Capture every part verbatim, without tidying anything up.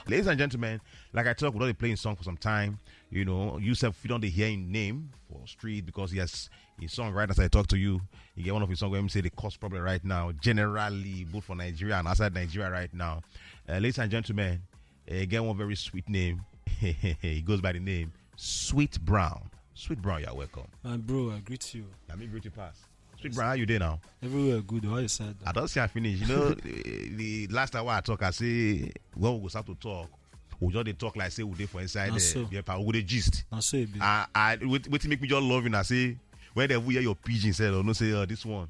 Ladies and gentlemen, like I talk, we don dey play him song for some time. You know, you sef fit don dey hear him name for street because he has his song right as I talk to you. He get one of his song where him say dey cause problem right now, generally both for Nigeria and outside Nigeria right now. Uh, ladies and gentlemen, uh, he get one very sweet name. He goes by the name Sweet Brown. Sweet Brown, you're welcome. My bro, I greet you. Let me greet you pass. Sweet Brown, how you dey now? Everywhere good. How you said I don't see I finish. You know, the, the last hour I talk, I say when we go start to talk, we just dey talk like say we dey for inside Na there. so. Yeah, pa, we dey gist. Na so e be. I, I wait, wait till make me just love you and say when they hear your pidgin, say, oh no, say, oh, this one,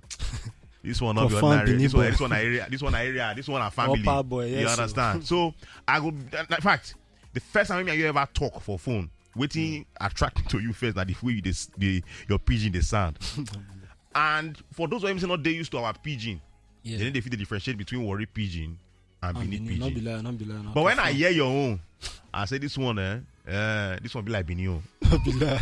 this one not be Confirm ordinary. Benin This one, boy. this one area, this one area, this one a family. Upper boy, You yes, sir. Understand? So I go. In fact, the first time I ever talk for phone, waiting attract me to you first. That the way you dey s- the your pidgin dey sound. And for those who are not they used to our pidgin, Yeah. they need to feel the differentiate between Warri pidgin and And Benin Benin, not be pidgin. Lie, not be lie. But when I hear your own, I say this one, eh, uh, this one be like Benin. Oh. Not be lie.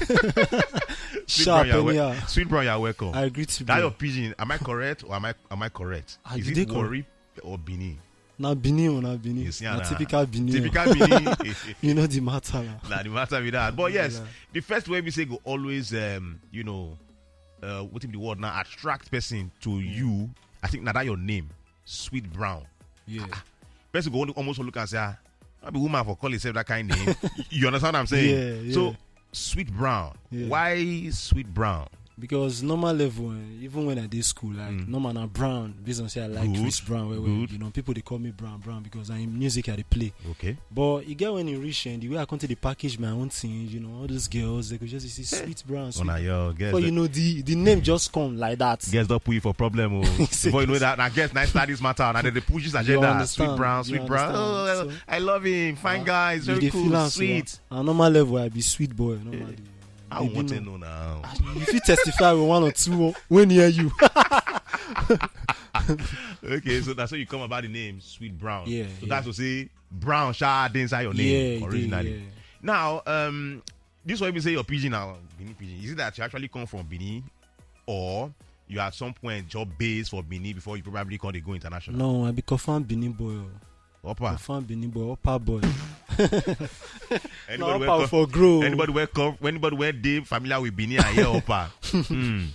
Sweet Sharp Brown, you're wel- anyhow. Sweet Brown, you're welcome. I greet you. That Bro. Your pidgin, am I correct or am I am I correct? Ah, Is you it dey correct. Warri or Benin? Na Benin, na Benin. You see, Na na typical Benin. Typical Benin. You know the matter now. Nah, the matter with that. But yes, Yeah. The first way we say go always, um, you know, uh, what if the word now attract person to you? I think now that your name, Sweet Brown. Yeah. Person go almost look and say, ah, I be woman for call itself that kind name. You understand what I'm saying? Yeah, yeah. So Sweet Brown. Yeah. Why Sweet Brown? Because normal level, eh, even when I did school, like Mm. normal na Brown, based on say I like Good, Chris Brown. Well, well, good. You know, people they call me Brown Brown because I'm music I dey play. Okay. But you get when you reach and the way I come to the package my own thing, you know, all those girls they could just say Sweet Brown, Sweet Una Brown. yo, guess Before you know the the name just come like that. Guess don't put you for problem. Oh. Before you know that, I guess nice start this matter. And then they push this agenda. Understand, Sweet Brown, you Sweet Brown. Oh, Understand. So- I love him. Fine Uh, guy. It's you very dey cool. feel am, Sweet. And normal level I be sweet boy normally. I You want to know. Know now. You fit testify with one or two when near you. Okay, so that's how you come about the name Sweet Brown. Yeah, So yeah. That's to say Brown Sha dey inside your name Yeah, originally. Yeah. Now, um, this one we say your pidgin now, Benin pidgin. Is it that you actually come from Benin, or you at some point job base for Benin before you probably come to go international? No, I be confirmed Benin boy. Oh. Upper. Confirmed Benin boy, upper boy. Anybody No, where upper come, for grow. anybody where come, anybody where dey familiar with Benin and hear upper. Mm.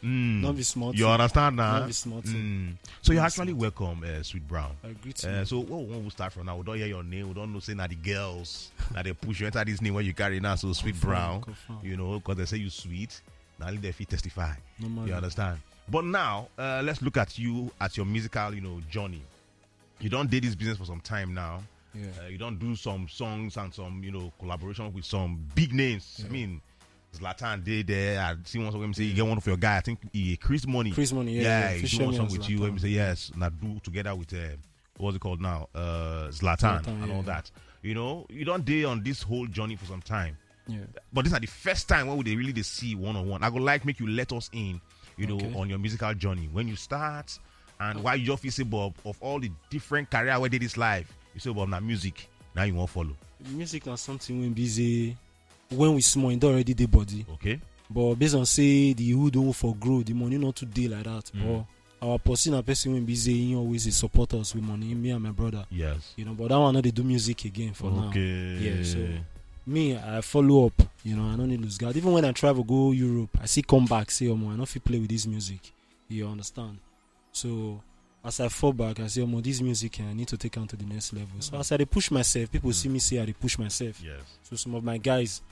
Mm. Not be small You thing. Understand now? Not be small thing. Mm. So you're Yes, actually welcome, uh, Sweet Brown. I greet you. Uh, so what we want to start from now? We don't hear your name. We don't know say na the girls that they push you enter this name where you carry now. So Sweet Confirm, Brown, confirm. You know, because they say you sweet. Now let them fit testify. Normally. You understand? But now, uh, let's look at you at your musical, you know, journey. You don't did this business for some time now. Yeah. Uh, you don't do some songs and some, you know, collaboration with some big names. I Yeah. Mean, Zlatan did there. I see one of them say you get one of your guy. I think he Chris Money. Chris Money, yeah, Yeah, yeah. he Fish do one Money song and with you. Zlatan. When you say yes, now do together with uh, what's it called now? Uh, Zlatan, Zlatan, and all yeah. That. You know, you don't did on this whole journey for some time. Yeah. But this is the first time when we dey really dey see one on one. I would like make you let us in, you know, Okay. On your musical journey when you start and why you just feel say, Bob, of all the different career where did this life, you say, Bob, now music, now you won't follow. Music na something wey be say when we small, e don already dey body. Okay. But based on say the hood don for grow, the money not too dey like that. Mm. But our person na person wey be say he always dey support us with money, me and my brother. Yes. You know, but that one no dey do music again for now. Okay. Yeah, so me, I follow up. You know, I no need lose guard. Even when I travel go Europe, I still come back say, "Omo, I no fit play with this music." You understand? So as I fall back, I say, "Omo, this music, eh, I need to take am to the next level." So as I dey push myself, people see me say I dey push myself. Yes. So some of my guys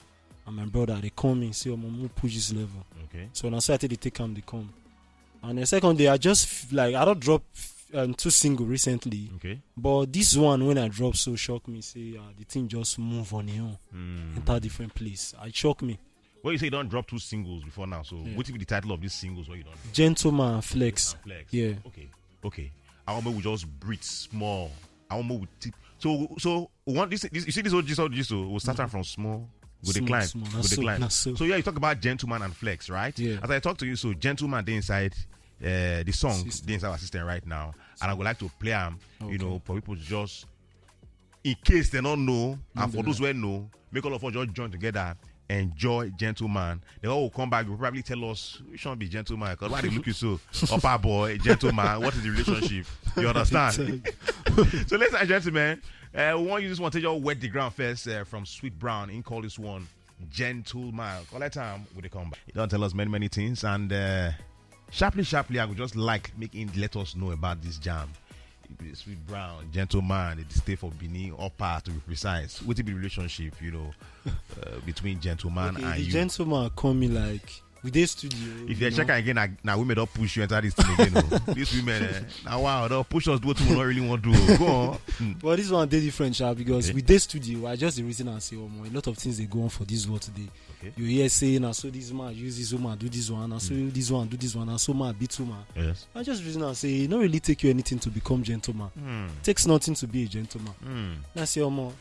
and my brother, they call me say, "Omo, mo push this level." Okay. So na so I take dey take am dey come. And the second day, I just f- like I don't drop um, two single recently, Okay. But this one when I drop so shock me. Say uh, the thing just move on your own, Mm. Enter different place. I shock me. Well, you say you don't drop two singles before now. So Yeah. What if the title of these singles? What you don't do? Gentleman and Flex. And Flex. Yeah. Okay. Okay. I want we just breathe small. I want we tip. So so one this, this you see this old Jesus Jesus will start out from small. Go Small, decline. small. Go Na so, decline. na so. So yeah, you talk about gentleman and Flex, right? Yeah. As I talk to you, so gentleman dey inside uh, the song, System. Dey inside our system right now, and I would like to play am. You Okay. Know, for people to just in case they don't know, and for Mm. Those who know, make all of us just join together. Enjoy gentleman. They all will come back. You'll probably tell us which one be gentleman because why they look you so upper boy gentleman. What is the relationship? You understand? So, ladies and gentlemen, Uh, we want you this one to just wet the ground first uh, from Sweet Brown. He call this one Gentleman. Collect time with the comeback. He don't tell us many, many things. And uh, sharply, sharply, I would just like make him let us know about this jam. Sweet Brown, Gentleman, they stay for Benin, Upper to be precise. What be the relationship, you know, uh, between Gentleman okay, and the you? Gentleman call me like we dey studio. If you check again, now we may not push you enter this thing again. Oh. These women, eh, now wow, they'll push us do what we don't really want to do. Oh. Go on. Mm. Well, this one dey different, sha, because okay. With this studio, I just the reason I say, oh, a lot of things they go on for this world today. Okay. You hear say, now so this man use this woman, do this one, now so mm. This one, do this one, now so man beat woman. Yes. I just reason I say, it not really take you anything to become gentleman. Mm. Takes nothing to be a gentleman. Mm. I say, oh,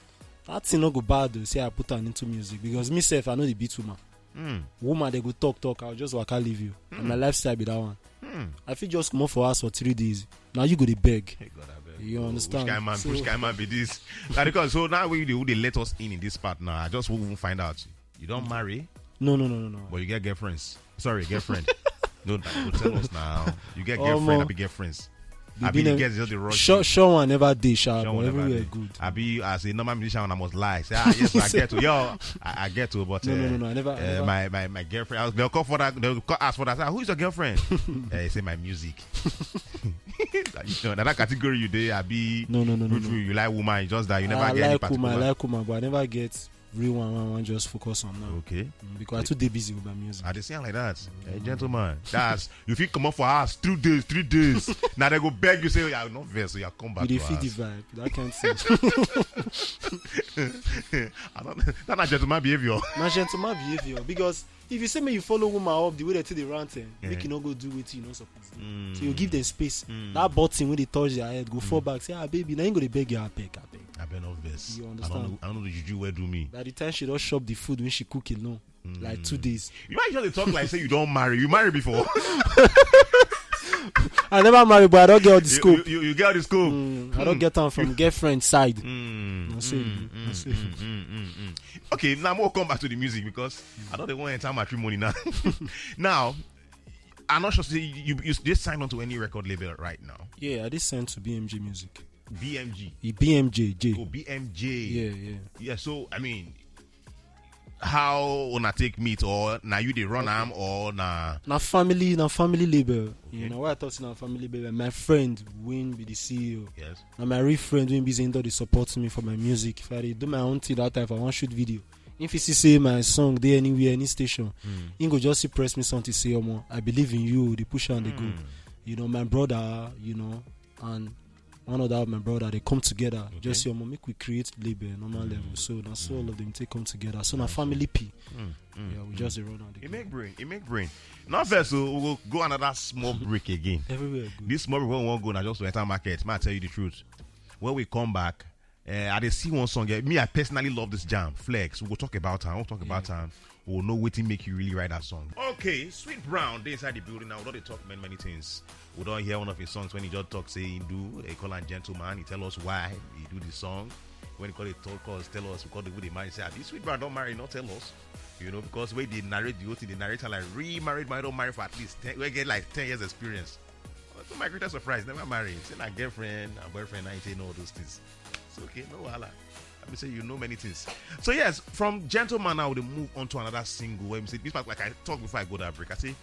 that thing not go bad though. Say I put on into music because myself, I know the beat woman. Mm. Woman they go talk talk, I'll just waka leave you. Mm. And my lifestyle be that one. Mm. I feel just come for us for three days. Now you go to beg. Hey God, I beg. You oh, understand? Which kind man, so, which kind man be this? Like, because so now we they, they let us in in this part now. I just won't find out. You don't marry. No, no, no, no, no. But you get girlfriends. Sorry, girlfriend. No, no, tell us now. You get girlfriend, I be girlfriends. I be get just the rush. Sure, sure one never dey sharp. Sure one never dey. Good. I be as a normal musician, I must lie. Say, ah, yes, I get to. Yo, I, I get to, but no, uh, no, no, no, I never, uh, I never. My, my, my girlfriend. They'll call for that. They'll call, ask for that. Say, ah, who is your girlfriend? Uh, say my music. You know, that category you dey, I be. No, no, no, no, no. You like woman, just that you never I get like any particular. Woman, I like woman, but I never get real one one one just focus on now. Okay. Mm, because okay. I too dey busy with my music. I dey see am like that. Mm. Hey, gentleman, that's you fit come up for house three days, three days. Now they go beg you say, oh, yeah, not vex, so you come back. You dey feel the vibe, that kind of thing. I don't. That na gentleman behavior. Na gentleman behavior because if you say me you follow woman up the way they take the rant, eh, yeah. Make you no go do wetin you no suppose do. Mm. So you give them space. Mm. That button when they touch their head, go mm. Fall back. Say, ah, baby, now you go to beg you, I beg, I beg. I beg no vex. You understand? I don't know, I don't know the juju where do me. By the time she don't shop the food when she cook it, no. Mm. Like two days. You might just talk like say you don't marry. You marry before. I never marry, but I don't get all the scope. You, you, you get all the scope. Mm, I don't get them from girlfriend side. Mm, mm, mm, mm, mm, mm. Okay, now we'll come back to the music because I don't want to enter matrimony now. Now, I'm not sure. Say you, you, you just signed on to any record label right now. Yeah, I just signed to B M G Music. B M G. E B M J J. Oh, B M J. Yeah, yeah. Yeah. So I mean, how una take meet or now you dey run am or na? Na family, na family label. Okay. You know why I talk say na family label? My friend Win be the C E O. Yes. And my real friend Win be say they support me for my music. If I dey do my own thing that time, if I want shoot video, if you see say my song dey anywhere, any station, mm. He go just see press me something say, omo, I believe in you. They push and they mm. Go. You know, my brother, you know, and one other of my brother, they come together. Okay. Just say, omo, make we create label normal mm. Level. So that's mm. All of them take come together. So now family P. Mm. Mm. Yeah, we mm. Just run on the. It make brain. It make brain. Not first, so we'll go another small break again. Everywhere good. This small break we won't go now. Just to enter market. Man, I tell you the truth. When we come back, uh, I dey see one song. Eh, me, I personally love this jam. Flex. We will talk about her. We'll talk about yeah. Her. We'll know what to make you really write that song. Okay, Sweet Brown, they inside the building now. We don't talk many, many things. We don't hear one of his songs when he just talk, say he do, he call a gentleman. He tell us why he do the song. When he call it talk us, tell us, we call the way they marry. Say, ah, this Sweet Brown don't marry, not tell us. You know, because when they narrate the whole thing, they narrate her like remarried, married, don't marry for at least ten, we get like ten years experience. To my greatest surprise, never married. Say na girlfriend and boyfriend, I ain't know all those things. It's okay, no wahala. Let me say you know many things. So yes, from Gentleman now we move on to another single where we say this part, like I talked before I go that break. I say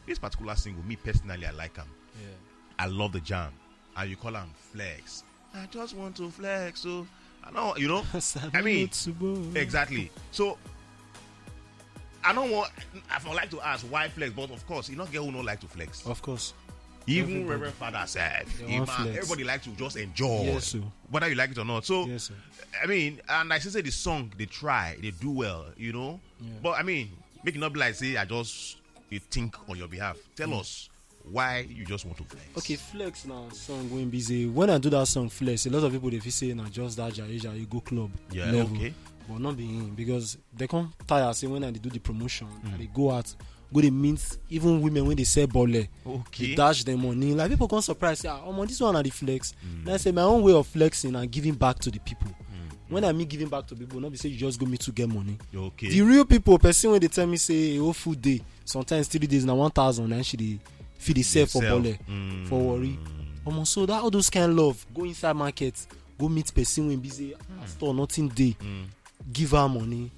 this particular single, me personally, I like him. Yeah. I love the jam. And you call him flex. I just want to flex. So I know, you know. I mean, exactly. So I don't want. I would like to ask why flex, but of course, you not get who not like to flex. Of course. Even everybody. Reverend Father said, everybody likes to just enjoy, yes, whether you like it or not. So, yes, I mean, and I say the song they try, they do well, you know. Yeah. But I mean, make it not be like say I just you think on your behalf. Tell mm. Us why you just want to flex. Okay, flex now song when busy. When I do that song flex, a lot of people they feel say na just that Jaija you go club. Yeah, level. Okay. But not be him because they come tire say when I do the promotion, mm. I they go out. Go they meet even women when they sell bole. Okay. They dash them money. Like people come surprise say, ah, I'm on this one at the flex. Mm. And I say my own way of flexing and giving back to the people. Mm. When I mean giving back to people, not be say you just go me to get money. Okay. The real people, person when they tell me say a whole food day, sometimes three days now one thousand and she dey feed herself for bole, mm. For worry. Almost so that all those kind of love go inside market. go meet person wey be say, "Ah, store nothing dey." Give her money.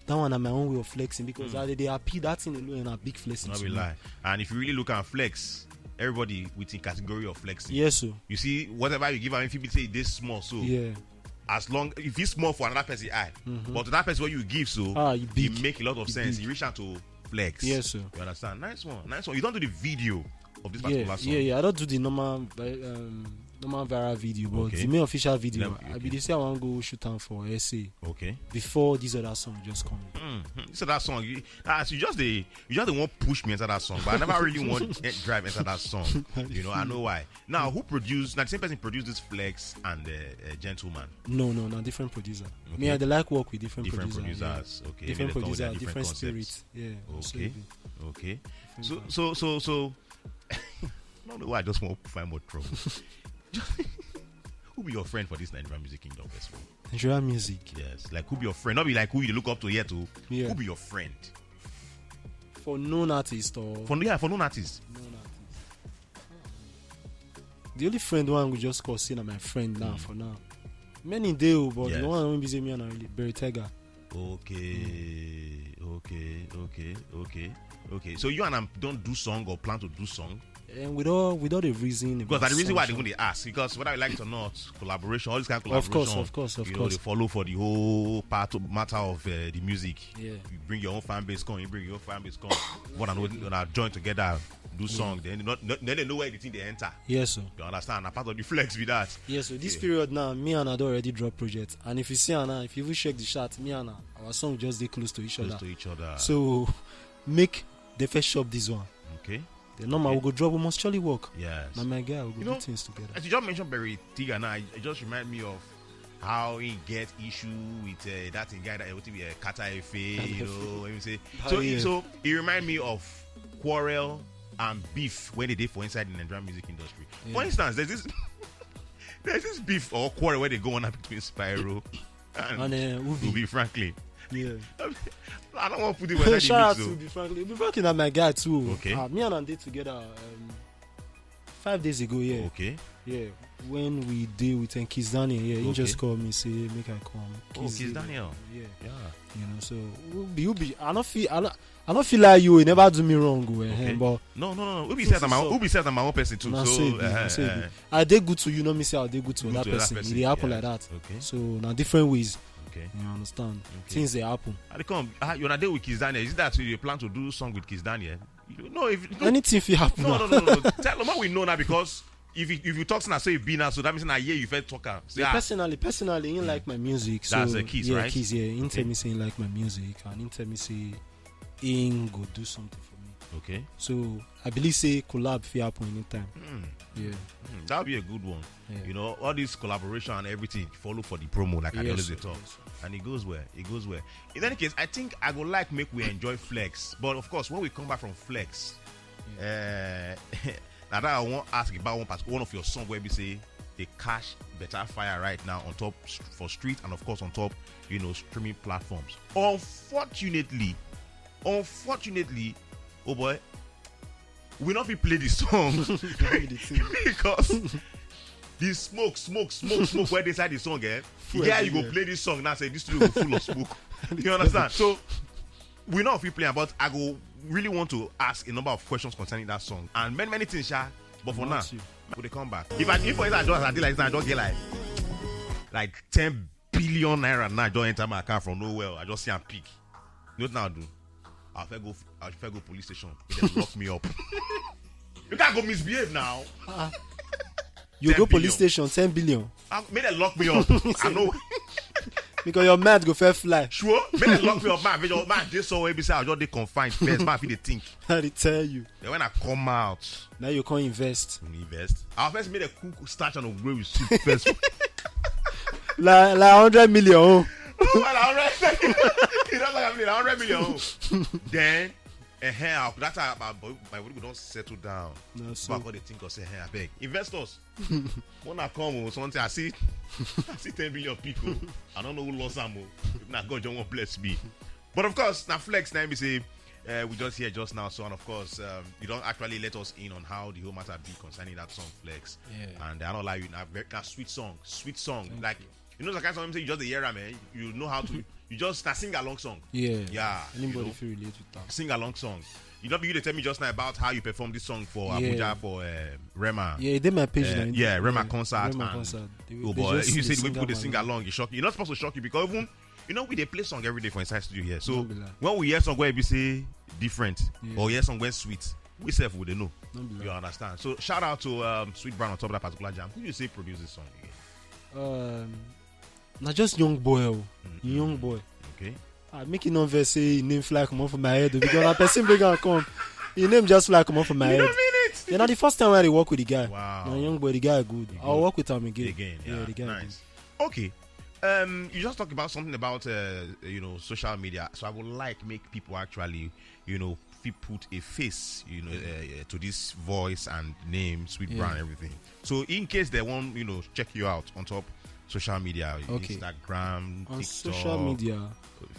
That one na my own way of flexing, because as they dey happy, that thing alone na big flexing. No be lie. And if you really look at flex, everybody within category of flexing. Yes, sir. You see, whatever you give am, if you be say this small, so yeah, as long if it's small for another person eye, but to that person what you give, so ah, e big, make a lot of sense. You reach out to flex. Yes, sir. You understand? Nice one, nice one. You don't do the video of this particular song. Yeah, yeah. I don't do the normal, um, normal viral video, but okay, the main official video, I be dey say I wan go shoot am for S A. Okay. Before this other song just come. Mm-hmm. So that song, you, as you just dey, you just dey wan push me into that song, but I never really want to drive into that song. You know, I know why. Now, who produced? Now, the same person produced this Flex and uh, uh, Gentleman. No, no, no, different producer. Okay. Me, I dey like work with different, different producers. Okay. Different producer, different spirit. Yeah. Okay. Okay. So, so, so, so, I don't know why I just want to find more trouble. Who be your friend for this Nigerian music kingdom, first of all? Nigerian music. Yes, like, who be your friend? Not be like who you look up to yet, oh. Yeah. Who be your friend? For known artist or for, yeah, for known artist. Known artist. The only friend one we just call say na my friend now for now. Many dey o, but the one wey be say me and I really, Berry Tiger. Okay, okay, okay, okay, okay. So you and I don't do song or plan to do song? And with all, with all the reason, because the reason why I even dey ask, because whether you like it or not, collaboration, all this kind of collaboration, of course, of course, of course, they follow for the whole part of, matter of uh, the music. Yeah. You bring your own fan base, come. You bring your own fan base, come. When I know, when I join together, do song, then not, not, then they know where the thing they enter. Yes, sir. You understand? A part of the flex with that. Yes, so this period now, me and I don already drop project. And if you see her now, if you even check the chart, me and her, our song just dey close to each other. Close to each other. So make the first shop this one. Okay. The normal we go drop, we must surely work. Yes. Na my guy, we go do things together. As you just mentioned Berry Tiga now, it just remind me of how he get issue with uh, that thing guy that uh, Kata Efe, you know, when you say. So, so it remind me of quarrel and beef when they did for inside the Nigerian music industry. Yeah. For instance, there's this there's this beef or quarrel where they go on between Spyro and, and uh, Ubi. Ubi Franklin. Yeah. I don't want to put it where. Shout out to Ubi Franklin. Ubi Franklin and my guy too. Okay. Uh, me and him dey together um, five days ago. Yeah. Okay. Yeah. When we dey with Kiss Daniel, yeah, he just call me say make I come. Oh, Kiss Daniel. Yeah. Yeah. You know, so Ubi, Ubi, I don't feel, I don't, I don't feel like you. You never do me wrong, oh, eh, but no, no, no, no. Ubi said I'm my, Ubi said I'm my own person too. So, so uh, I dey good to you, no me say I dey good to another person. It dey happen like that. Okay. So na different ways. Okay. You understand? Okay. Things dey happen. I dey come. Ah, you na dey with Kiss Daniel. Is it that you plan to do song with Kiss Daniel? No, if no, anything fit happen. No, no, no, no, no. Tell them what we know now, because if you, if you talk now, say you be now, so that means now here you first talk am. Say, ah, personally, personally, he like my music. So that's the Kiss, yeah, right? Kiss, yeah. He tell me say he like my music, and he tell me say he go do something for me. Okay. So I believe say collab fit happen anytime. Yeah. Mm, that would be a good one. Yeah. You know, all this collaboration and everything follow for the promo, like I always talk. Yes, sir. And it goes well. It goes well. In any case, I think I go like make we enjoy Flex. But of course, when we come back from Flex, uh, now that I want ask about one part, one of your song where we say they cash better fire right now on top st- for street and of course on top, you know, streaming platforms. Unfortunately, unfortunately, oh boy, we not fit play the song because the smoke, smoke, smoke, smoke where they inside the song, eh? Yeah, you go play this song now. Say this studio go full of smoke. You understand? So we not fit play, but I go really want to ask a number of questions concerning that song and many, many things, sha. But for now, we dey come back. If I, if for instance, I just, I did like this, I just get like, like ten billion naira now, I just enter my account from nowhere. I just see am pick. You know what I do? I fit go, I fit go police station. They lock me up. You can't go misbehave now. You go police station, ten billion. Ah, make dem lock me up. I know. Because your mouth go first fly. Sure. Make dem lock me up, man. Make your man dey somewhere beside. I just dey confined first. Man, I fit dey think. I dey tell you. Then when I come out, now you come invest. Invest. I first make a cook starch and away with soup first. Like, like hundred million. Oh. Oh, well, hundred. You don't like a million, hundred million. Oh. Then, eh, eh, that time my boy, my boy don't settle down. No, so. Back all the thing, go say, "Hey, I beg investors." When I come with something, I see, I see ten billion people. I don't know who lost them. Oh. If not, God, don't want bless me. But of course, now Flex, now me say, Uh, we just hear just now, so, and of course, um, you don't actually let us in on how the whole matter be concerning that song Flex. Yeah. And I don't lie, you now very that sweet song, sweet song. Thank like you. You know, the kind of song you say you just the hear, man. You know how to. You just a sing along song. Yeah. Yeah. Anybody you know, feel relate with that? Sing along song. You know, you dey tell me just now about how you perform this song for Yeah. Abuja for uh, Rema. Yeah, they my page. Uh, Now. yeah, Rema concert Rema and- concert. They, Oh they boy, just you dey say the way people am they sing along. Along, you shock. You're not supposed to shock you because even you know we they play song every day for inside studio here. So No be lie. When we hear song where we say different Yeah. or hear song where sweet, we self would know. No be You lie. Understand? So shout out to um, Sweet Brown on top of that particular jam. Who do you say produce this song again? Um, na just young boy, oh. Mm. Young boy. Okay. I make it non verse say his name fly come off of my head oh, because na person bring am come. His name just fly come off of my You head. don't mean it. Yeah, na the first time when I dey work with the guy. Wow. Na young boy, the guy good. He I'll good. Work with him again. Again, Yeah, yeah, the guy nice. Okay. Um, you just talked about something about uh, you know social media. So I would like make people actually you know fi- put a face you know uh, uh, to this voice and name Sweet Yeah. Brown everything. So in case they want you know check you out on top social media, Okay. Instagram, On TikTok, social media.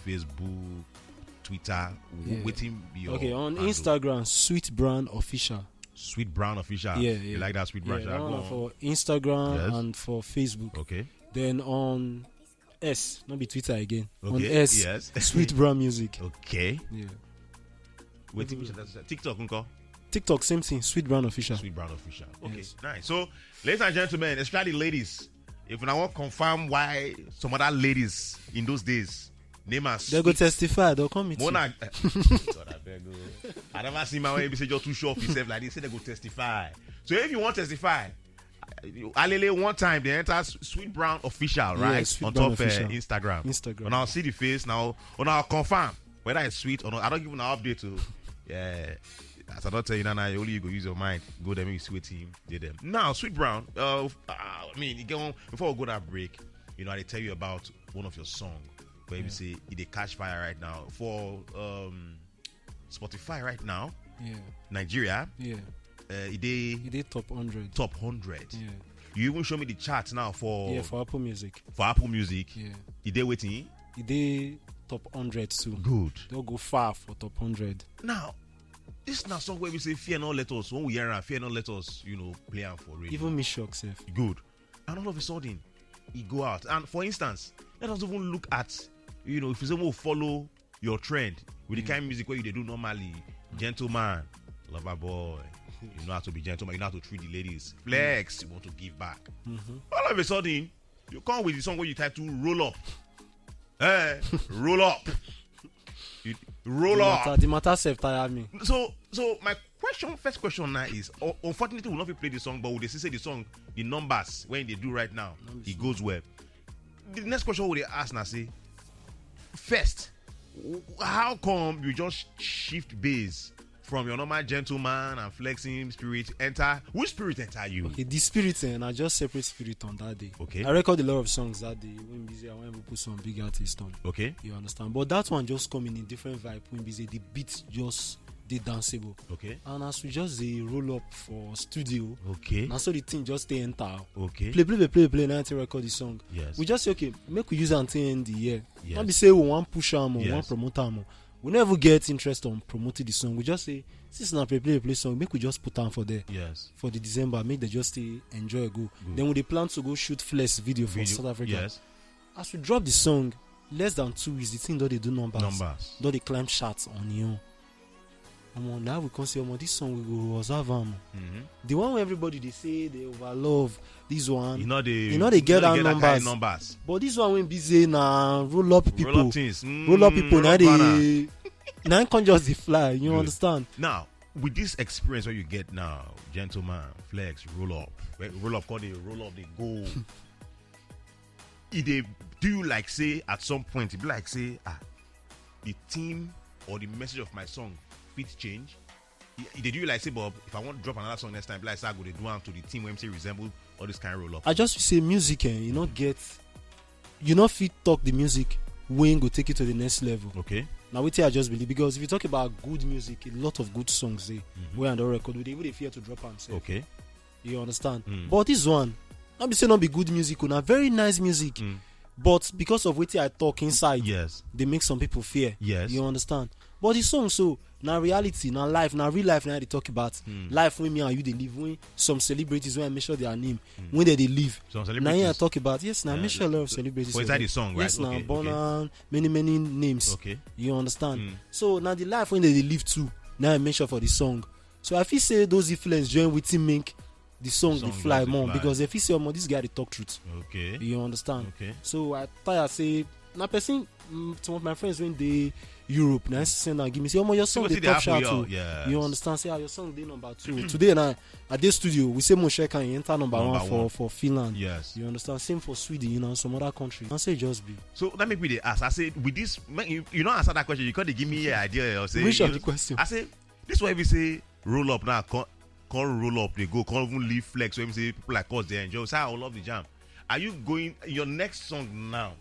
Facebook, Twitter, Yeah. waiting your Okay, on handle. Instagram, Sweet Brown Official. Sweet Brown Official. Yeah, You yeah. Like that Sweet Brown Yeah, Official. that Go one on. For Instagram Yes. And for Facebook. Okay. Then on S, not be Twitter again. On Okay. S, Yes. Sweet Brown Music. Okay. Yeah. Waiting. Mm-hmm. TikTok. Nko? TikTok, same thing. Sweet Brown Official. Sweet Brown Official. Okay. Yes. Nice. So, ladies and gentlemen, especially ladies, if you want to confirm why some other ladies in those days name us They go testify. They'll come meet you. Mona. God, I beg you. I never see my way. Say just too sure of yourself like this. Say they go testify. So if you want testify, you- Alele one time they enter S- Sweet Brown Official, Yeah, right? Sweet On Brown top uh, Official. Instagram. Instagram. And I'll see the face now. And I'll confirm whether it's sweet or not. I don't give an update to. Yeah. As I don't tell you now, now only you go use your mind. Go there, maybe sweet him. Did them now, Sweet Brown. Uh, uh, I mean, you get on before we go that break. You know, I tell you about one of your song where you Yeah. say it dey catch fire right now for um Spotify right now. Yeah. Nigeria. Yeah. Uh, it dey It did top hundred. Top hundred. Yeah. You even show me the chart now for Yeah, for Apple Music. for Apple Music. Yeah. It dey waiting. It did top hundred too. Good. They'll go far for top hundred. Now, this is not song where we say fear not let us. When we hear am, fear not let us. You know, play am for radio. Even me shock self. Good. And all of a sudden, it go out. And for instance, let us even look at, you know, if you say we follow your trend with the Mm. kind of music where you dey do normally, gentleman, lover boy, you know how to be gentleman, you know how to treat the ladies. Flex, you want to give back. Mm-hmm. All of a sudden, you come with the song where you title Roll Up. Eh, roll up. You, roll the up. Matter, the matter self tire me. So, so my question, first question now is, uh, unfortunately, we not fit play the song, but we dey see say the song, the numbers when they do right now, Numbers. It goes well. The next question we dey ask now say, first, w- how come you just shift base from your normal gentleman and flexing spirit enter which spirit enter you? Okay, the spirit and I just separate spirit on that day. Okay. I record a lot of songs that day when busy. I went to put some big artists on. Okay. You understand? But that one just come in a different vibe when busy. The beat just did danceable. Okay. And as we just dey roll up for studio, Okay. Now so the thing just stay enter. Okay. Play, play, play, play, play. Now to record the song. Yes. We just say okay, make we use am till end the year. Yes. Not be say we want push am or Yes. want promote am. Or. We never get interest on promoting the song. We just say since na play, play, play song, make we just put am for there Yes. For the December. Make they just stay enjoy go. Good. Then we dey plan to go shoot Flex video for Video- South Africa. Yes. As we drop the song, less than two weeks, the thing don dey do numbers. Numbers. Don dey climb charts on e own. Omo, now we come say omo, this song we go observe am. Mm-hmm. The one where everybody dey say they overlove this one. You know they. You know they get you know that they get that numbers. Kind numbers. But this one wey be say na roll up people. Roll up things. Mm, Roll up people. roll Now up banner. they now come just dey fly. You Good. Understand? Now, with this experience where you get now, gentleman, flex, roll up, right? Roll up, call they roll up, they go. It they do you like say at some point, it be like say ah, the theme or the message of my song fit change. It, it dey do you like say, Bob, if I want to drop another song next time, be like say I go dey do am to the theme when say resemble all this kind of roll up. I just say music, eh, you not get, you not fit talk the music when go take it to the next level. Okay. Now wetin I just believe because if you talk about good music, a lot of good songs dey Mhm. wey I don record, we dey even dey fear to drop am sef. Okay. You understand? Mm. But this one, not be say not be good music, o, na very nice music. Mm. But because of wetin I talk inside, Yes. They make some people fear. Yes. You understand? But the song so na reality, na life, na real life na I dey talk about. Life wey me and you dey live, wey some celebrities wey I mention their name, wey dem dey live. Some na him I celebrities. Talk about. Yes, na I Yeah, mention a lot of celebrities for inside already. The song, right? Yes, na Okay, okay. Burna, many many names. Okay. You understand? So na the life wey dem dey live too na I mention for the song. So I feel say those influence join wetin make the song dey Song fly just dey more fly. Because they feel say omo this guy dey talk truth. Okay. You understand? Okay. So I tire say na person, mm, some of my friends wey dey Europe na send am give me say omo your song wetin dey dey top happen chart here? O. Yes. You understand? Say ah your song dey number two. Today na I dey studio we say mo check am e enter number Number one for one. For Finland. Yes. You understand? Same for Sweden, you know, some other country. I say just be. So that make me dey ask. I say with this, man, you, you don't answer that question. You can't give me an idea. Or say Which of you- the question? I say this way we say roll up now. Come, come roll up. They go. Come even leave flex. When we say people like us they enjoy. Say I love the jam. Are you going your next song now?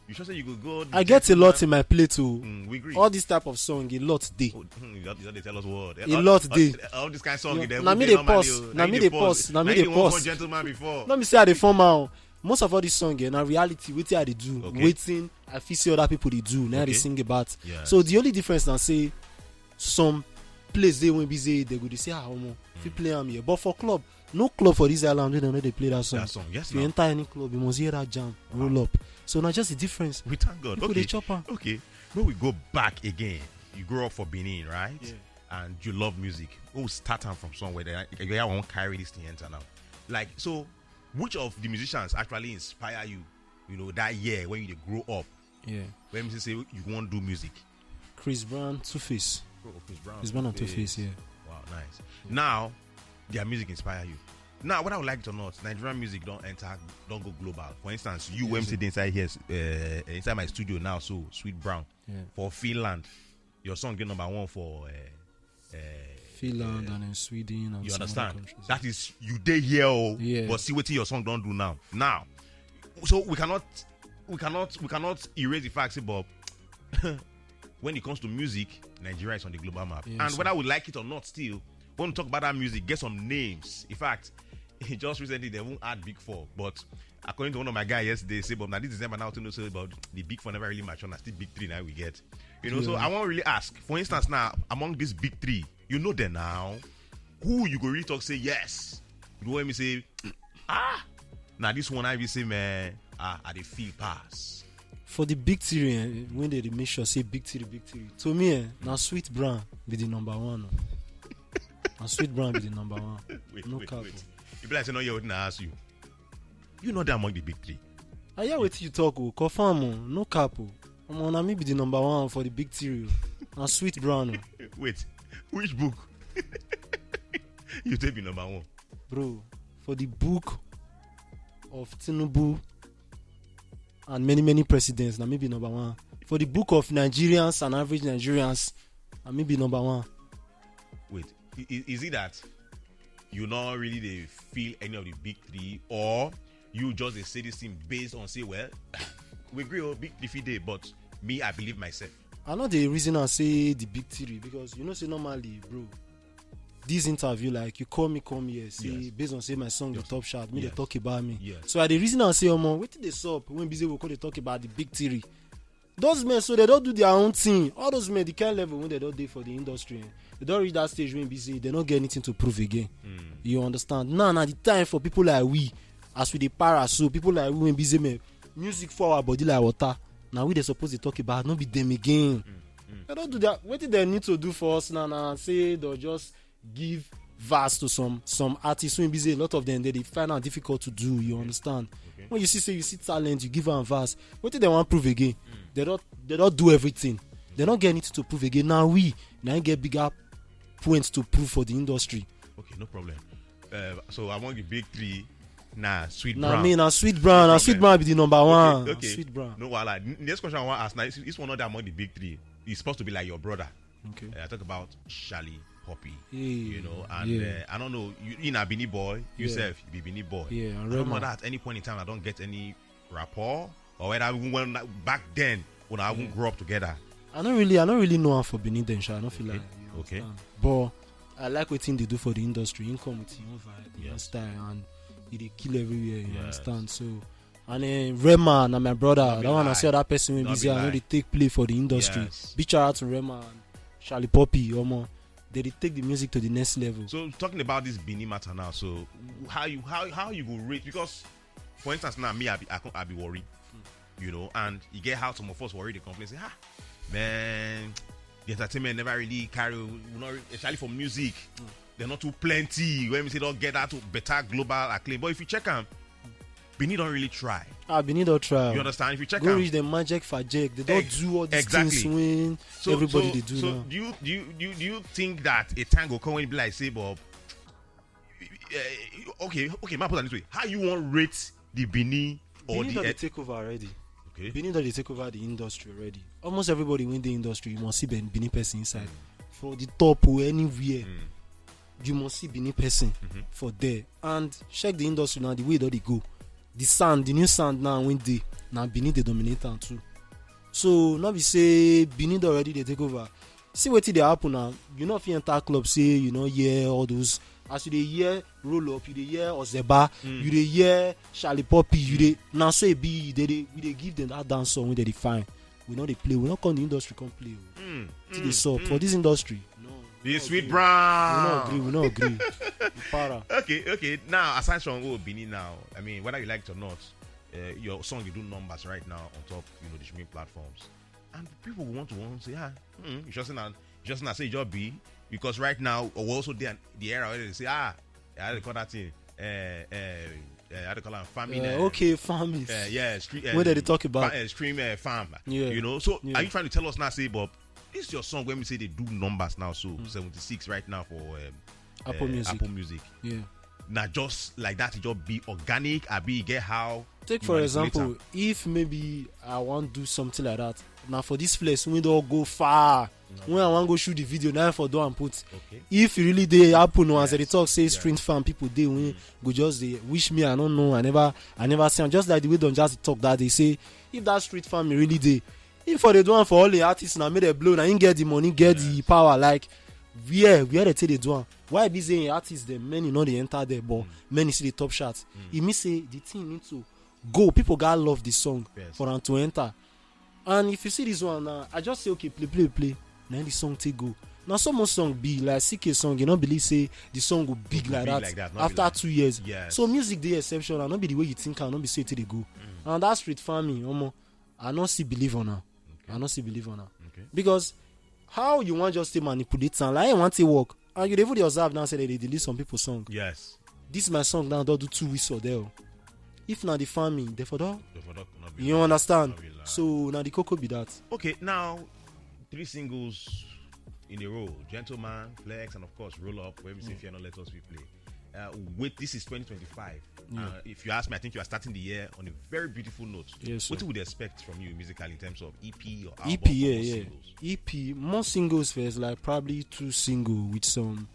You sure say you go go? I get a lot in my plate too. Mm, we agree. All this type of song, a lot dey. Oh, hmm, you don't, you don't dey tell us what. A lot dey. All this kind of song. No, na me dey pause. Na me dey pause. Na me dey pause. Gentleman before. Let me say I dey form out. Most of all this song, eh, na reality. Wetin I dey do, Okay. Wetin I feel say other people dey do, na I dey Okay. Sing about. Yeah. So the only difference na say some place dey when be say they go dey say ah omo fit play am here, but for club, no club for this island wey dem no dey play that song. That song, yes, If you now. Enter any club, you must hear that jam, roll up. So na just the difference. We thank God. People Okay. Dey chop am. Okay. When we go back again, you grow up for Benin, right? Yeah. And you love music. Oh, start am from somewhere. That you won't carry this thing enter now. Like so, which of the musicians actually inspire you? You know that year when you dey grow up. Yeah. When you say you want to do music. Chris Brown, Two Face. Oh, Chris Brown. Chris Brown and Two Face, yeah. Wow, nice. Now, their music inspire you. Now, whether I would like it or not, Nigerian music don't enter, don't go global. For instance, you Yes, when sir. Sitting inside here, uh, inside my studio now, so Sweet Brown Yeah. For Finland, your song get number one for uh, uh, Finland uh, and in Sweden and You some other understand? Countries. That is, you dey here, oh, Yeah. But see what your song don't do now. Now, so we cannot, we cannot, we cannot erase the fact, say, Bob. When it comes to music, Nigeria is on the global map. Yes, And sir. Whether we like it or not, still, when we talk about that music, get some names. In fact, just recently they won't add Big Four, but according to one of my guys yesterday, say, but now this December now to know say, but the Big Four never really mature. Now still Big Three now we get. You know, so Yeah. I won't really ask. For instance, now among these Big Three, you know them now. Who you go really talk say yes? You know what me say? Ah, now this one I will say, man. Ah, I dey feel pass. For the Big Three, eh, when they dey make sure say Big Three, Big Three. To me, eh, na Sweet Brown be the number one. Oh. Na Sweet Brown be the number one. Wait, No wait, cap. Wait. You be like say no, you wouldn't ask you. You know that among the Big Three. I hear what you talk, oh, confirm, oh, no cap, oh. Omo, na me be the number one for the Big Three. Oh. Na Sweet Brown. Oh. Wait, which book? You take be number one. Bro, for the book of Tinubu and many, many presidents, na me be number one. For the book of Nigerians and average Nigerians, na me be number one. Wait, is it that you not really dey feel any of the Big Three, or you just dey say this thing based on say, well, we agree, oh, Big Three fit dey, but me, I believe myself. I know the reason I say the Big Three because you know say normally, bro, this interview, like, you call me, come here, say, Yes. Based on say my song, the Yes. top chart, me, Yes. They talk about me. Yes. So I the reason I say, omo, wetin dey sup when busy we call they talk about the Big Three. Those men, so they don't do their own thing. All those men, the kind level when they don't dey for the industry, eh, they don't reach that stage when busy, they don't get anything to prove again. You understand? Now, now the time for people like we, as we dey para, so people like we when busy men, music for our body like water. Now we they supposed to talk about, not be them again. They don't do that. What did they need to do for us now? Now say they'll just give verse to some some artists when busy. A lot of them they, they find out difficult to do. You understand? When you see say you see talent, you give them verse. What did they want prove again? They don't they don't do everything. They don't get anything to prove again. Now we now get bigger points to prove for the industry. Okay, no problem. Uh, so among the Big Three, nah, Sweet Nah, Brown. Me, nah, Sweet Brown, nah, Sweet Brown be the number one. Okay, okay. Sweet Brown. No, wahala. N- Next question I want to ask now is, is one of them among the Big Three? He's supposed to be like your brother. Okay. Uh, I talk about Charlie Poppy. Yeah, you know, and yeah. Uh, I don't know, you, you know, Benin boy, Yeah. Yourself, you be Benin boy. Yeah, I I don't know remember. That at any point in time I don't get any rapport, or whether even when back then when I won't Yeah. Grow up together. I don't really, I don't really know her for Benin then, sha. I don't feel Okay. Like you Okay. Understand. But I like what thing they do for the industry. You come with your own vibe, your own Yes. Style, and you dey kill everywhere. You Yes. Understand? So And uh, Rema na my brother. No be That one I lie. See other person wey No be be say I no lie. Dey take play for the industry. Yes. Big shout out to Rema and Charlie Poppy. Omo, they dey take the music to the next level. So talking about this Benin matter now, so how you how how you go rate? Because for instance now, me I be I, come- I be worry, you know, and you get how some of us worry, they complain say, ah, man, the entertainment never really carry, we not re- especially for music, they're not too plenty when we say don't get that to better global acclaim. But if you check them, Benin don't really try. Ah, Benin don try. You understand? If you check Go them, reach the magic for Jack. They don't Ex- do all these exactly. Things when So, everybody so, dey do so now. Do you do you do you, do you think that a time go come when be like say, Bob? Uh, okay, okay, my put it this way. How you want rate the Benin or Benin the don dey ed- take over already. Okay. Benin don dey take over the industry already. Almost everybody wey dey industry, you must see Ben- Benin person inside. For the top or anywhere, Mm. You must see Benin person Mhm. for there. And check the industry now, the way that they go. The sound, the new sound now when they now Benin they dominate am too. So not be say Benin don already they take over. See wetin dey happen now. You know if you enter club say you know hear all those as you dey hear Roll Up, you dey hear Ozeba, Mm. you dey hear Charlie Poppy, you dey now so e be they dey we dey give them that dance song wey they dey find. We no dey play, we no come the industry come play. Oh. Mm, Till mm, they sub mm. For this industry. No, The no sweet agree. brown. We no agree, we no agree. Para. Okay, okay. Now, aside from what Benin now, I mean, whether you like it or not, uh, your song you do numbers right now on top, you know, the streaming platforms, and people want to want to say, ah, mm, you just not, just not say job be because right now, or we also there the era where they say, ah, how they call that thing, uh, uh, uh, how they call it, farming. Uh, uh, okay, farming. Uh, yeah, stream. Uh, Where they dey talk about? Fa- uh, stream uh, farm. Yeah. You know, so Yeah. Are you trying to tell us now, say, Bob, this your song when we say they do numbers now, so seventy-six right now for um, Apple uh, Music. Apple Music. Yeah. Now just like that, it just be organic. I be get how. Take you for manipulate example, am. If maybe I want do something like that, now for this place we don't go far. When I want go shoot the video, now for do and put. Okay. If you really dey happen no, as they Yes. talk say Yes. Street farm people dey when go just they wish me I don't know I never I never see am just like the way don just talk that they say if that street farm really dey if for dey do am for all the artists na make dem blow na him get the money get the power like where where they take dey do am why be say artists dem many no dey enter there but many still dey top chart e mean say the thing need to go people gats love the song Yes. For am to enter and if you see this one now I just say okay play play play na the song take go na so most song be like C K song you no believe say the song go big Go like big that like that, no be after like- two years Yes. So music dey exceptional no be the way you think am no be say e take dey go and that street farming omo I no still believe on am Okay. I no still believe on am Okay. Because how you wan just take manipulate am like how you wan take work and you dey even dey observe now say dem dey delete some people song Yes. This my song now don do two weeks for there o if na the farming dem for don They for not, not be you lie. understand Not be lie. So na the koko be that. Okay, now three singles in a row: Gentleman, Flex, and of course Roll Up. Where we say Fear Not Let Us We Play. Uh, wait, this is twenty twenty-five. Yeah. Uh, if you ask me, I think you are starting the year on a very beautiful note. Yes, sir. What would they expect from you musically in terms of E P or album E P yeah or yeah singles? E P more singles first like probably two single with some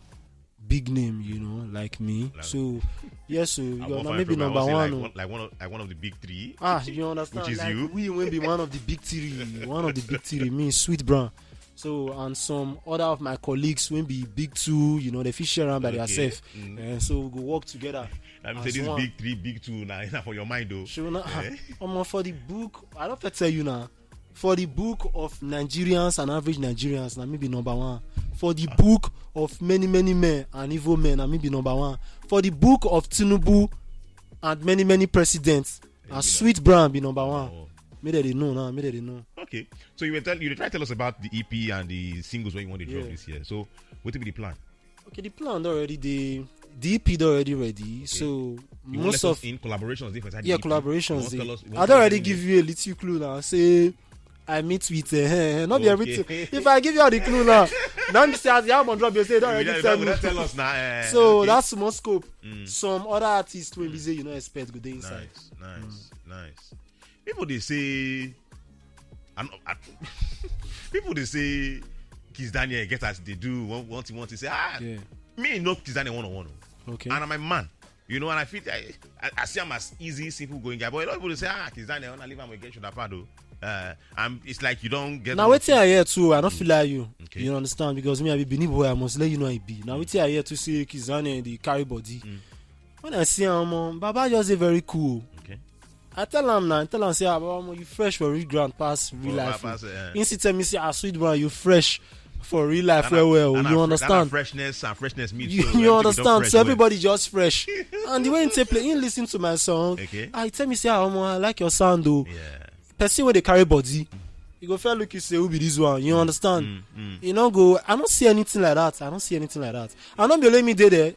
big name you know like me Like- so yes so you I go want na find maybe problem. I number want say, one like, o one, like one of like one of the big three. ah you understand Which is like you? We wey be one of the big three one of the big three me Sweet Brown so and some other of my colleagues wey be big two you know they fit share am by Okay. theirself Mm. Eh, so we go work together Let me as say this one. Big three, big two now, now for your mind though. Shey una Eh? Omo for the book I don fit tell you na for the book of Nigerians and average Nigerians na me be number one for the book of many many men and evil men na me be number one for the book of Tinubu and many many presidents na Sweet Brown be number one Oh. Make dem dey know now make dem dey know. Okay, so you were tell you were trying to tell us about the E P and the singles when you want to drop Yeah. This year. So what will be the plan? Okay, the plan don already dey the E P don already ready so You won't most let of us in collaborations. Dey for inside yeah the E P. You collaborations won't dey tell us- you won't I tell don us already any give name. You a little clue now say I meet with uh, not be Okay. Everything if I give you all the clue now now be say as the album drop you say you don You already don't- tell you me don't tell us now. Eh, so okay. That's small scope Mm. Some other artists wey be say you no expect go dey inside. Nice, nice, nice. People they say, I'm, I, people they say, Kiss Daniel get as they do. One, one thing, one thing. Say, ah, Yeah. Me no Kiss Daniel one on one. Okay. And I'm a man, you know, and I feel I, I, I see him as easy, simple going guy. But a lot of people they say, ah, Kiss Daniel, when I leave him again, should have pardon. Uh, and it's like you don't get. Now wetin I hear too, I don't feel like you. Okay. You understand because me I be Benin boy, I must let you know I be. Now wetin I hear to say Kiss Daniel dey carry body. Mm. When I see am, um, Baba just dey very cool. Okay. I tell am now, I tell am say, "Ah, Baba, omo, you fresh for real ground pass real life o." He still tell me say, "Ah, Sweet Brown, you fresh for real life well well o." You understand? Freshness and freshness meet. You understand? So everybody just fresh. And the way he take play, he listen to my song. Okay. I tell me say, "Ah, omo, I like your sound o." Yeah. Person wey dey carry body, you go first look, you say, "Who be this one?" You understand? You no go. I don't see anything like that. I don't see anything like that. I don't be only me dey there.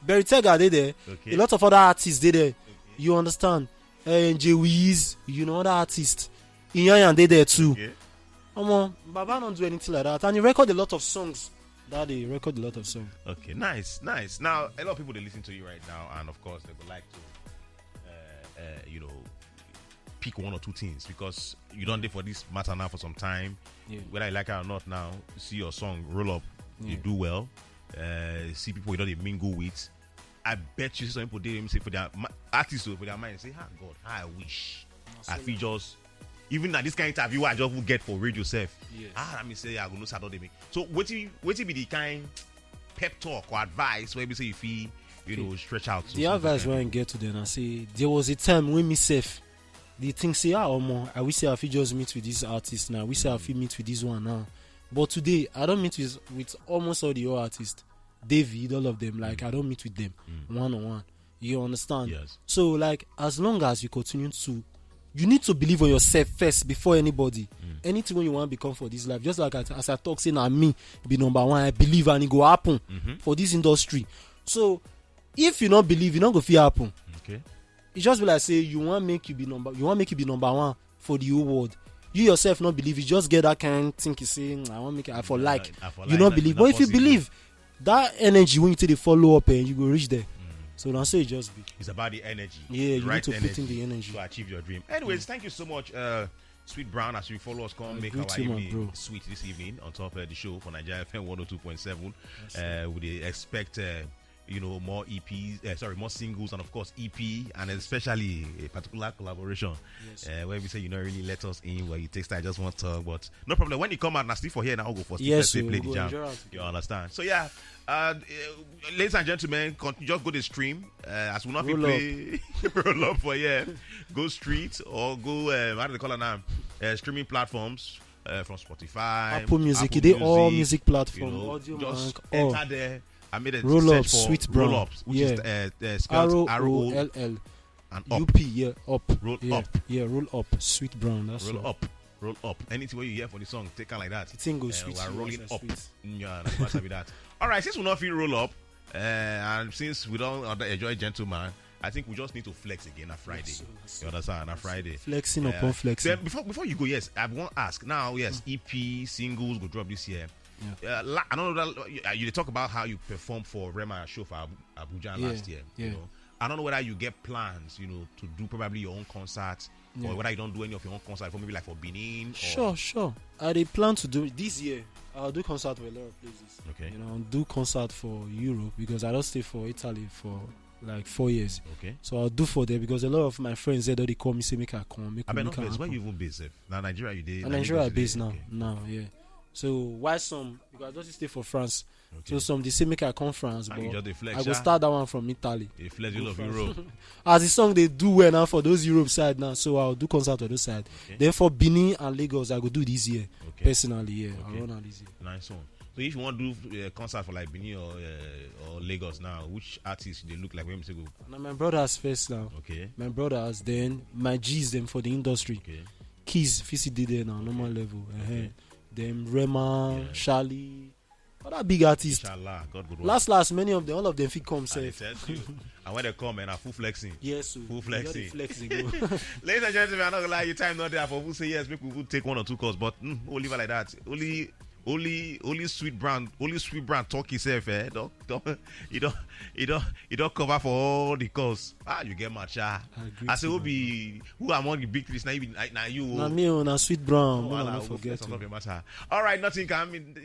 Berry Tega dey there. Okay. A lot of other artists dey there. You understand? Uh, J Wiz, you know, other artists. Iyanyan dey there too. Okay. Omo, Baba don't do anything like that. And he record a lot of songs. That he record a lot of songs. Okay, nice, nice. Now, a lot of people, they listen to you right now, and of course, they would like to, uh, uh, you know, pick one or two things, because you don't dey for this matter now for some time. Yeah. Whether you like it or not, now see your song roll up, you do well. Uh, see people you don't dey mingle with. I bet you some people dey say for their artists, for their mind, say, "Ah, God, how I wish I fit just, even at this kind of interview I just get for radio self." Yes. Ah, let me say, I go know Saturday me. So what you, what be the kind pep talk or advice where we say you feel, you know, stretch out? The advice wey I get to them, I say, there was a time when me self, they think say, "Ah, omo, I wish say I fit just meet with this artist now. I wish say I fit meet with this one now." But today, I don't meet with, with almost all the old artists. David, all of them, like, I don't meet with them one on one. You understand? Yes. So, like, as long as you continue to, you need to believe on yourself first before anybody. Anything when you want to become for this life, just like I, as I talk, say, "Na me be number one." I believe and it go happen for this industry. So, if you not believe, you not go feel happen. Okay. It just be like say you want make you be number, you want make you be number one for the whole world. You yourself not believe. You just get that kind thing. You say, "Mm, I want make it, I for like." You not believe. But if you believe, that energy when you take the follow up and you go reach there. So now say it just be. It's about the energy. Yeah, you need to put in the energy to achieve your dream. Anyways, thank you so much, uh, Sweet Brown. As you follow us, come make our evening sweet this evening on top of the show for Nigeria F M one oh two point seven. Uh, we dey expect, uh, you know, more E Ps, uh, sorry, more singles, and of course E P, and especially a particular collaboration. Yes. Uh, where we say you not really let us in, where you take style just one talk, but no problem. When you come out, now still for here, now go for still. Yes, play the jam. You understand? So yeah, uh, uh, ladies and gentlemen, continue, just go to stream. Uh, as we not play roll up for here, go street or go, uh, how do they call it now? Uh, streaming platforms, uh, from Spotify, Apple Music, Apple Music, all music platform, you know, Audio just enter there. I made a roll up, Sweet Brown. Roll up, which is, uh, uh, spelled R O L L and up. U P, yeah, up. Roll up. Yeah, roll up, Sweet Brown. That's roll up. Roll up. Anything where you hear for the song, take it like that. The thing goes sweet. We're rolling up. Yeah, that's what I be that. All right, since we not feel roll up, uh, and since we don't enjoy gentleman, I think we just need to flex again on Friday. You understand? On Friday. Flexing upon flexing. Then before, before you go, yes, I want to ask now. Yes, E P singles go drop this year. Yeah. Uh, I don't know that, uh, you talk about how you performed for Rema show for Abuja last year. Yeah. You know, I don't know whether you get plans, you know, to do probably your own concert, or whether you don't do any of your own concert for maybe like for Benin. Sure, sure. I dey plan to do this year. I'll do concert for a lot of places. Okay. You know, I'll do concert for Europe because I don't stay for Italy for like four years. Okay. So I'll do for there because a lot of my friends there, they call me, say, "Make I come, make I come." Where you even based? Now Nigeria, you dey? Nigeria based now. Okay. Now, yeah. So why some? Because I just stay for France. Okay. So some they say make I come France, but I go start that one from Italy. They flex all of Europe. As the song they do well now for those Europe side now, so I'll do concert on those side. Okay. Then for Benin and Lagos, I go do this year personally. Yeah, I run out this year. Nice one. So if you want to do, uh, concert for like Benin or, uh, or Lagos now, which artist they look like when we say go? Now my brothers first now. Okay. My brothers, then my G's them for the industry. Okay. Keys, F C D there now, normal level. Okay. Then Rema, Charlie, other big artists. Inshallah, God good. Last, last, many of them, all of them fit come safe. And when they come, and are full flexing. Yes, so full flexing. Flexing. Ladies and gentlemen, I'm not gonna lie, you time not there for who say yes, make we take one or two calls, but, mm, we'll leave it like that. Only, only, only Sweet Brown, only Sweet Brown talk himself, eh? Don't, don't, you don't, you don't, you don't cover for all the calls. Ah, you get matcha. I say, who be, who among the big three? Now you, now you. Now me, oh, now Sweet Brown. No, no, no, forget. All right, nothing can mean.